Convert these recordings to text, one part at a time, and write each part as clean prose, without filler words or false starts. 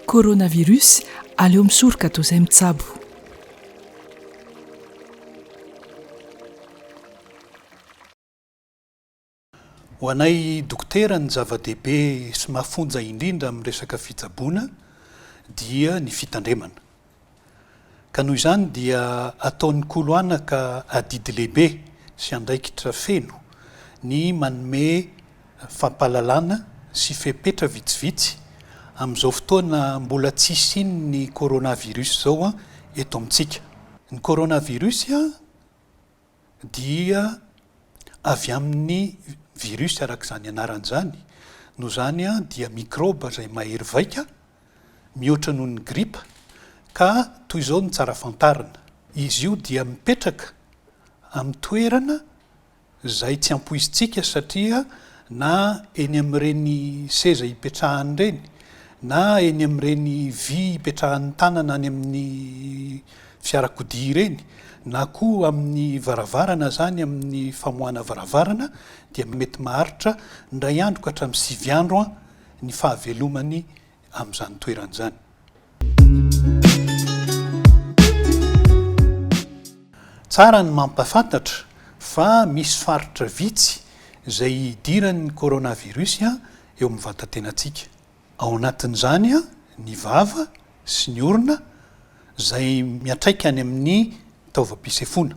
Coronavirus, aleo misoroka toy izay mitsabo. Ho anay dokotera ny zava-dehibe sy mafonja indrindra amin'ny resaka fitsaboana dia ny fitandremana. Ka noho izany dia ataon'ny Kolo Anaka adidy lehibe sy andraikitra feno ny manome fampahalalana sy fepetra vitsivitsy amin'izao fotoana mbola tsy hisian'ny coronavirus izao eto amintsika. Ny coronavirus dia avy amin'ny virus araka izany anarany izany, noho izany dia mikraoba izay mahery vaika mihoatra noho ny gripa ka toy izao no tsara fantarina, izy io dia mipetraka amin'ny toerana izay tsy ampoizintsika satria na eny amin'ireny seza ipetrahany ireny na eny amin'ireny vy ipetrahan'ny tanana any amin'ny fiarakodia ireny na koa amin'ny varavarana izany amin'ny famoahana varavarana dia mety maharitra indray andro ka hatramin'ny sivy andro ny fahavelomany amin'izany toerana izany. Tsara ny mampahafantatra fa misy faritra vitsy izay idiran'ny coronavirus eo amin'ny vatan-tenantsika. Ao anatin'izany ny vava sy ny orona izay miantraika any amin'ny taovam-pisefoana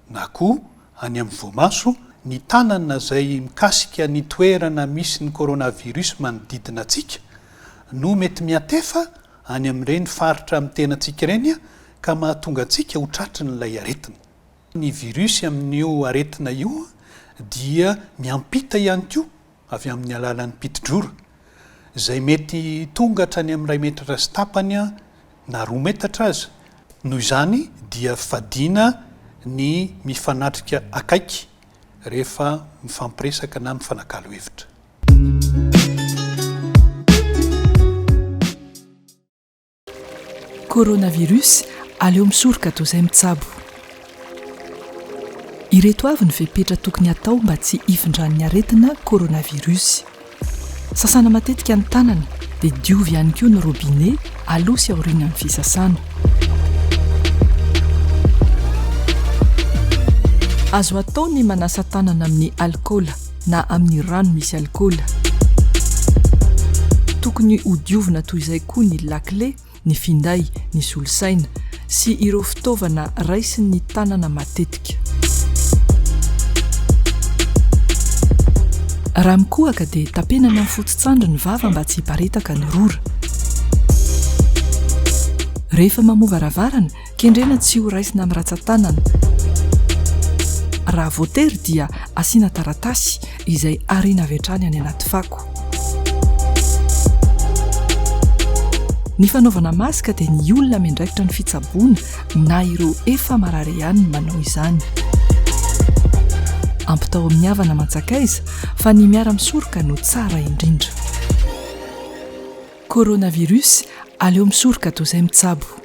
na koa any amin'ny voamaso, ny tanana izay mikasika ny toerana misy ny coronavirus manodidina antsika no mety miantefa any amin'ireny faritra amin'ny tenantsika ireny ka mahatonga antsika ho tratrin'ilay aretina. Ny virus amin'io aretina io dia miampita ihany koa avy amin'ny alalan'ny piti-drora, izay mety tonga hatrany amin'ny iray metatra sy tapany na roa metatra aza. Noho izany dia fadiana ny mifanatrika akaiky rehefa mifampiresaka na mifanakalo hevitra. Coronavirus, aleo misoroka toy izay mitsabo. Ireto avy ny fepetra tokony hatao mba tsy hifindran'ny aretina coronavirus. Sasana matetika ny tanana dia diovy ihany koa ny robinet aloha sy aorianan'ny fisasana. Azo atao ny manasa tanana amin'ny alikaola na amin'ny rano misy alikaola. Tokony hodiovina toy izay koa ny lakile, ny finday, ny solosaina, sy ireo fitaovana raisin'ny tanana matetika. Raha mikohaka dia tapenana amin'ny foto-tsandry ny vava mba tsy hiparitaka ny rora. Rehefa mamoha varavarana, kendrena tsy ho raisina amin'ny ratsan-tanana. Raha voatery dia asiana taratasy izay ariana avy hatrany any anaty fako. Ny fanaovana maska dia ny olona miandraikitra ny fitsaboana na ireo efa marary ihany no manao izany. Ampitao amin'ny havana aman-tsakaiza fa ny miara-misoroka no tsara indrindra. Coronavirus, aleo misoroka toy izay mitsabo.